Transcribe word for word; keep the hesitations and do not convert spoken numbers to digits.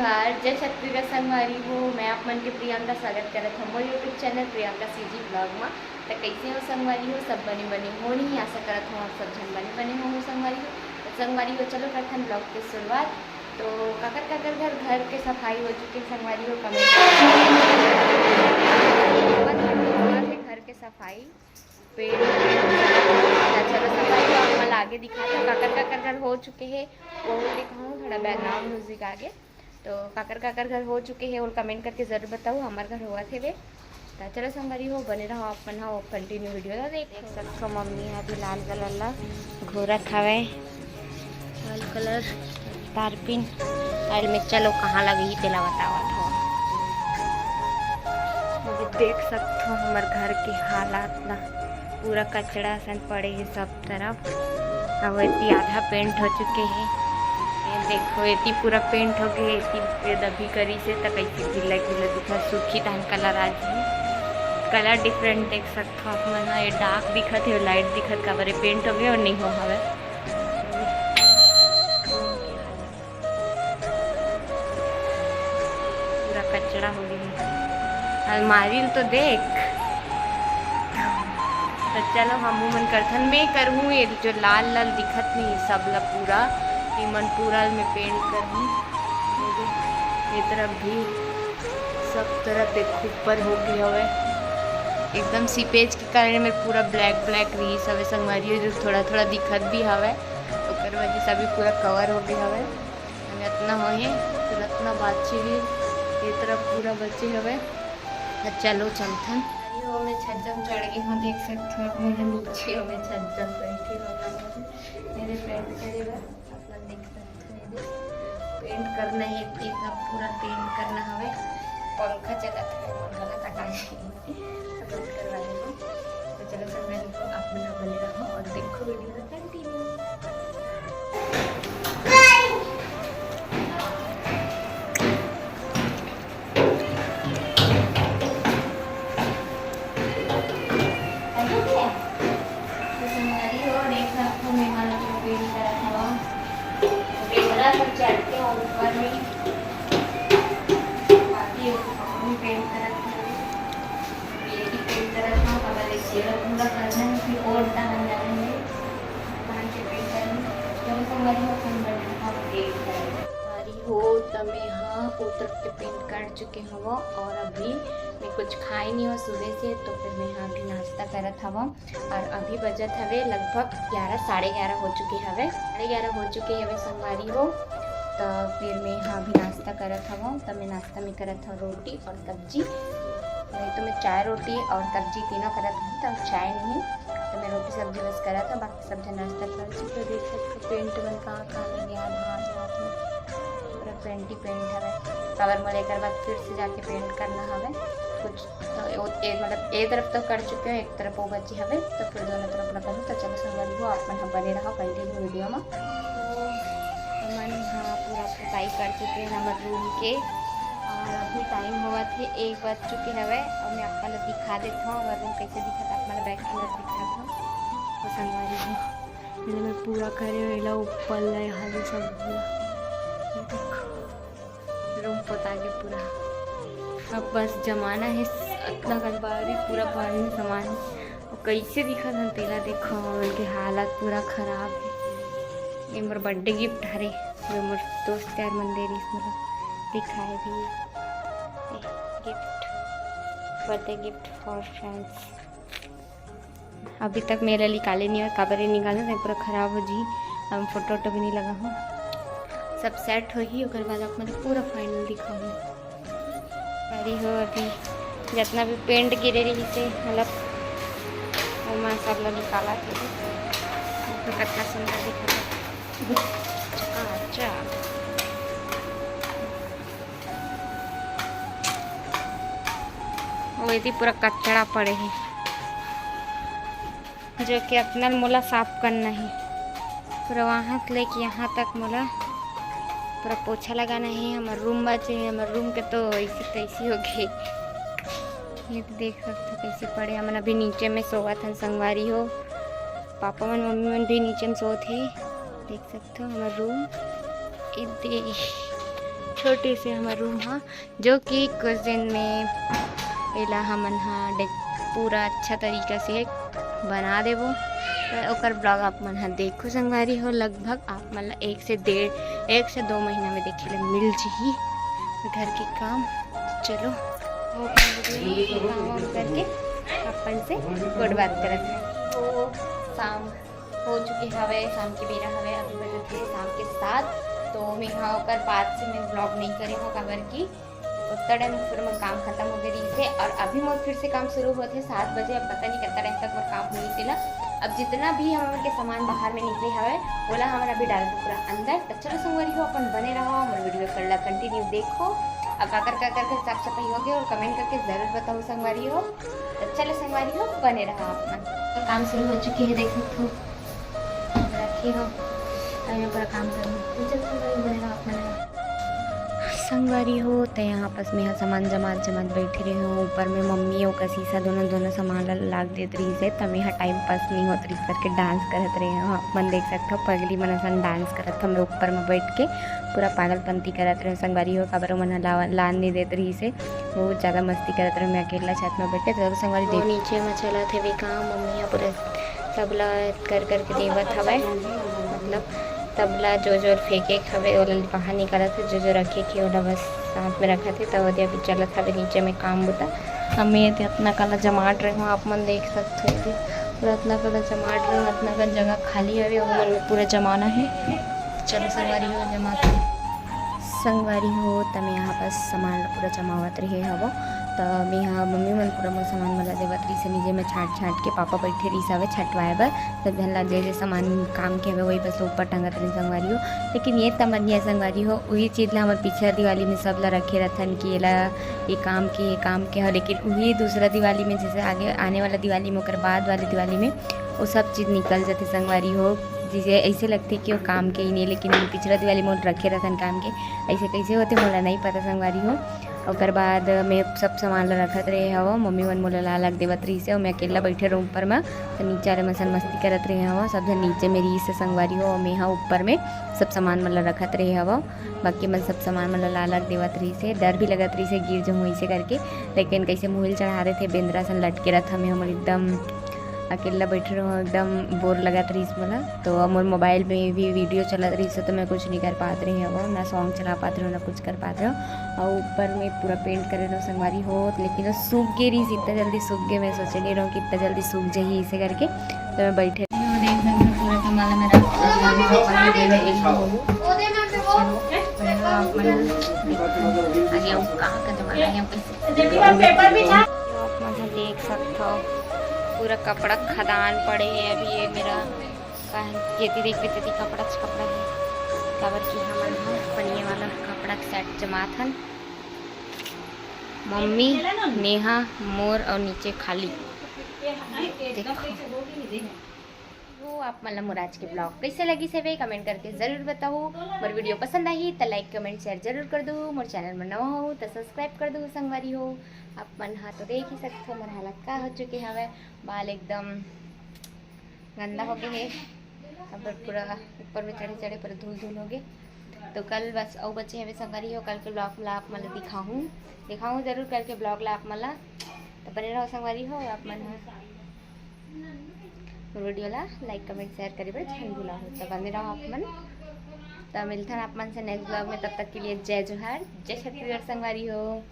नमस्कार, जय छत्तीसगढ़ संगवारी हो। मैं आप मन के प्रियंका स्वागत करत हूँ मोर YouTube channel Priyanka CG blog में। तो कैसे हो संगवारी हो? सब बने बने हो नहीं? आशा करत हूँ आप सब झन बने बने हो संगवारी हो। तो संगवारी हो, चलो करथन ब्लॉग के शुरुआत। तो काकर काकर घर, घर के सफाई हो चुके संगवारी हो, कमेंट घर के सफाई पेड़। अच्छा, तो संगवारी हो, आप मन आगे दिखा दो, काकर काकर घर हो चुके हैं, वो दिखाऊँ, थोड़ा बैकग्राउंड म्यूजिक आगे। तो काकर काकर घर हो चुके हैं, वो कमेंट करके जरूर बताओ, हमार घर होवत हेवे। तो चलो संगवारी हो, बने रहो आप मन हो कंटिन्यू वीडियो ला देख सकत हो। मम्मी ह अभी लाल कलर ला घोरत हवे, लाल कलर तारपिन। और में चलो कहाँ लगही तेला बतावत हो। अभी देख सकत हो हमर घर के हालात ला, पूरा कचड़ा असन पड़े हे सब तरफ। अब एती आधा पेंट हो चुके हे। ये देखो, एती पूरा पेंट हो गए, एती फेर अभी करी से त कैसे गीला गीला दिखत, सूखी धान कलर आज है। कलर डिफरेंट देख सकत हो आप मन ह। ये डार्क दिखत है, लाइट दिखत, काबर ये पेंट हो गए और नहीं हो हवे। पूरा कचड़ा हो गए। अलमारी ल तो देख। तो चलो, हमू मन करथन। मैं करहूँ ये जो लाल लाल दिखत नहीं, सब ला पूरा, ये मन पूरा में पेंट करहूँ। ये तरफ भी, सब तरफ देखो, ऊपर हो गया हवे। एकदम सीपेज के कारण में पूरा ब्लैक ब्लैक रही हवे संगवारी हो, जो थोड़ा थोड़ा दिखत भी हवे, ओकर वजह से अभी पूरा कवर हो गया हवे। अभी इतना हो हे, फिर इतना बाची हे, ये तरफ पूरा बचे हवे। त चलो चलथन। अरे, वो मैं छज्जा में चढ़ गई हूँ, देख सकते हो आप, मुझे नीचे हो, मैं छज्जा में बैठी हूँ। मेरे पेंट करे बर आप लोग देख सकते हो, ये पेंट करना है, इतना पूरा पेंट करना हवे। पंखा चलत है, पंखा ला कटा गई, तो बंद करवा देबो। तो चलो संगवारी हो, आप मन बने रहो और देखो वीडियो में कंटिन्यू। तो संगवारी हो, देख सकत हो, मैं मन जो पेंट करत हवं, बेंदरा से चढ़ के ऊपर में बाकी ऊपर में पेंट करत हवं, ये भी पेंट करत हवं, काबर ले चेहरा पूरा करना है, फिर और डाल जाना है, बाहर के पेंट करना। तो संगवारी हो, अपन बने रहो, पेंट करना। संगवारी हो, त मैं हा ओ तरफ के पेंट कर चुके हवं और अभी मैं कुछ खाए नहीं हूँ सुबह से, तो फिर मैं हा अभी नाश्ता करत हवं। और अभी बजत हवे लगभग ग्यारह, साढ़े ग्यारह हो चुके हवे, साढ़े ग्यारह हो चुके हवे संगवारी हो। तो फिर मैं हा अभी नाश्ता करत हवं, तो मैं नाश्ता में करत हवं रोटी और सब्जी। नहीं तो मैं चाय, रोटी और सब्जी तीनों करत हूँ, तो चाय नहीं, तो मैं रोटी सब्जी बस करत हूँ, बाकी सब जन नाश्ता कर चुके। देख सकते हो पेंट मन कहाँ कहाँ लगे, आधा आधा हाथ में पूरा पेंट ही पेंट हवे। काबर मोला एकर बाद फिर से जाके पेंट करना हवे कुछ, तो ए, ए, मतलब ए तरफ तो कर चुके हूँ, एक तरफ वो बची हवे, तो फिर दोनों तरफ ला करूँ। तो चलो संगवारी हो, आप मन ह बने रहो कंटिन्यू वीडियो में। तो हमन ह पूरा पुताई कर चुके हैं हमर रूम के, और अभी टाइम होवत है एक बज चुके हवे, और मैं आप मन ला दिखा देत हूँ हमर रूम कैसे दिखत, आप मन ला बैक कैमरा दिखात हूँ। तो संगवारी हो, एला मैं पूरा करे हूँ, एला ऊपर ले हाल सब पूरा। ये देखो, रूम पोता के पूरा। अब बस जमाना है, अतना कन बारी पूरा भारी सामान है। और कैसे दिखत हन तेला देखो, उनके हालत पूरा खराब है। ये मोर बर्थडे गिफ्ट हरे, जो मोर दोस्त यार मन दे रहिस मोला, दिखाए भी। Gift, birthday gift for friends. अभी तक मेरा निकाले नहीं है, काबर निकालना है, पूरा खराब हो जी। हम फोटो वोटो भी नहीं लगा हूँ, सब सेट हो ही, ओकर बाद आप मन पूरा फाइनल दिखाऊँ। अरे हो, अभी जितना भी पेंट गिरे रही थे, मतलब ओमा सब ला निकाला थे, तो कितना सुंदर दिखा था। अच्छा, वो यदि पूरा कचड़ा पड़े है, जो कि अपना मोला साफ करना है। पूरा वहाँ से लेके यहाँ तक मोला पूरा पोछा लगाना है। हमर रूम बचे है, हमर रूम के तो ऐसी तैसी हो गई। ये तो देख सकते हो कैसे पड़े। हमन अभी नीचे में सोवत हन संगवारी हो, पापा मन मम्मी मन भी नीचे में सोवत हे। देख सकते हो हमर रूम, ये दे छोटे से हमर रूम ह, जो कि कुछ दिन में एला हमन ह डेक-, पूरा अच्छा तरीका से बना देबो। त ओकर ब्लॉग आप मन ह देखो संगवारी हो, लगभग आप मन ल एक से डेढ़, एक से दो महीना में देखे ले मिल जही घर के काम। चलो, वो काम वाम करके अपन से गोठ बात करत हन। तो शाम हो चुके हवे, शाम के बेरा हवे, अभी बजत हे शाम के सात। तो मैं ह ओकर बाद से मैं ब्लॉग नहीं करे हूँ, काबर कि उतना टाइम पूरा मोर काम खत्म हो गए रहिस हे। और अभी मोर फिर से काम शुरू होत हे सात बजे। अब पता नहीं कितना टाइम तक मोर काम होही तेला। अब जितना भी हमर के सामान बाहर में निकले हवे, ओला हमन अभी डालबो पूरा अंदर। तो चलो संगवारी हो, अपन बने रहो, हमर वीडियो कर ला कंटिन्यू देखो। अब काकर काकर के साफ सफाई हो गए और कमेंट करके जरूर बताओ संगवारी हो। तो चलो संगवारी हो, बने रहो आप मन। तो काम शुरू हो चुके हैं, देख सकते हो रखे हो। अभी मैं पूरा काम करूँ। तो चलो संगवारी हो, बने रहो आप मन। संगवारी हो, त यहाँ पास में ह सामान जमात जमात बैठे रहे हो। ऊपर में मम्मी अउ कसीसा दोनों दोनों सामान ला लाग देत रहिस हे, त में ह टाइम पास नहीं होत रहिस करके डांस करत रहे हो। आप मन देख सकत हो, पगली मन असन डांस करत हो। मैं ऊपर में बैठ के पूरा पागलपंती करत रहे हो संगवारी हो, काबर ओमन ह लावा-, लान नहीं देत रहिस हे। बहुत ज़्यादा मस्ती करत रहे हो। मैं अकेला छत में बैठ के, तो संगवारी वो देख नीचे में चलत हे काम, मम्मी ह पूरा तबला कर करके देवत हवय, मतलब तबला जो जो फेंके के हवे, ओला बाहर निकालत हे, जो जो रखे के, ओला बस साथ में रखत हे। त ओदे अभी चलत हवे नीचे में काम बुता। अमे एदे अतना कला जमाट रहे हो, आप मन देख सकत हो, एदे पूरा अतना कला जमाट रहे हो, अतना कन जगह खाली हवे, ओमन में पूरा जमाना हे। चलो संगवारी हो, जमात हे। संगवारी हो, त मैं यहाँ पास सामान ला पूरा जमावत रहे हवो। त मैं ह, मम्मी मन पूरा मोर सामान मन ला देवत रहिस हे नीचे में छांट छांट के। पापा बैठे रहिस हवे छंटवाए बर, सब झन ला जे जे सामान काम के हवे वही बस ऊपर टंगत रहिस संगवारी हो। लेकिन ये तमनिया संगवारी हो, वही चीज ला हमर पिछला दिवाली में सब ला रखे रहथन कि एला ये काम के, ये काम के हो। लेकिन वही दूसरा दिवाली में, जैसे आगे आने वाला दिवाली में, ओकर बाद वाले दिवाली में वो सब चीज निकल जाथे संगवारी हो। जैसे ऐसे लगथे कि वो काम के ही नहीं, लेकिन पिछला दिवाली में रखे रहथन काम के। ऐसे कैसे होथे मोला नहीं पता संगवारी हो। ओकर बाद मैं सब सामान ला रखत रहे हवो, मम्मी मन मोला ला लाग देवत रहिस हे, अउ मैं अकेला बैठे रहूँ ऊपर में, त नीचे वाले मन सन मस्ती करत रहे हवो। सब झन नीचे में रहिस हे संगवारी हो, अउ मैं ह ऊपर में सब सामान मन ला रखत रहे हवो। बाकी मन सब सामान मन ला लाग देवत रहिस हे, डर भी लगत रहिस हे गिर जहूँ ऐसे करके, लेकिन कैसे मुहिल चढ़ा रहे थे, बेंदरा सन लटके रहत हमें हमर एकदम अकेला बैठे रहूँ, एकदम बोर लगत रहिस मोला। तो अब मोर मोबाइल में भी वीडियो चलत रहिस, तो मैं कुछ नहीं कर पात रही हूँ, ना सॉन्ग चला पात रही हूँ, ना कुछ कर पात रही हूँ। और ऊपर में पूरा पेंट करे रहो संगवारी हो, लेकिन वो सूख गे रहिस, इतना जल्दी सूख गे, मैं सोचे नहीं रहूँ कि इतना जल्दी सूख जाही इसे करके। तो मैं बैठे पूरा कमाल मेरा आगे वो कहाँ का जमाना है, हम कैसे पेपर भी था। आप मन ह देख सकत हो, पूरा कपड़ा खदान पड़े हे। अभी ये मेरा काहे जेती देखबे तेती कपड़ा च कपड़ा हे, काबर कि हमन ह पनिये वाला कपड़ा के सेट जमात हन। मम्मी, नेहा, मोर अउ नीचे खाली। देखो। वो आप मन ला मोर आज के ब्लॉग कैसे लगिस हवे, कमेंट करके जरूर बताहू। मोर वीडियो पसंद आही त लाइक, कमेंट, शेयर जरूर कर दू। मोर चैनल में नवा हो त सब्सक्राइब कर दू संगवारी हो। आप मन हा तो देख ही सकत हो मोर हालत का हो चुके हवे, बाल एकदम गंदा हो गए हे। अब पूरा ऊपर में चढ़े चढ़े पूरा धूल धूल हो गए। तो कल बस अउ बचे हवे संगवारी हो, कल के ब्लॉग ला आप मन ला दिखाहूँ, दिखाहूँ जरूर कल के ब्लॉग ला आप मन ला। तो बने रहो संगवारी हो आप मन ह। मोर वीडियो ला लाइक, कमेंट, शेयर करे बर झन भुलाहू। तो बने रहो आप मन। तो मिलथन आप मन से नेक्स्ट ब्लॉग में, तब तक के लिए जय जोहार, जय छत्तीसगढ़ संगवारी हो।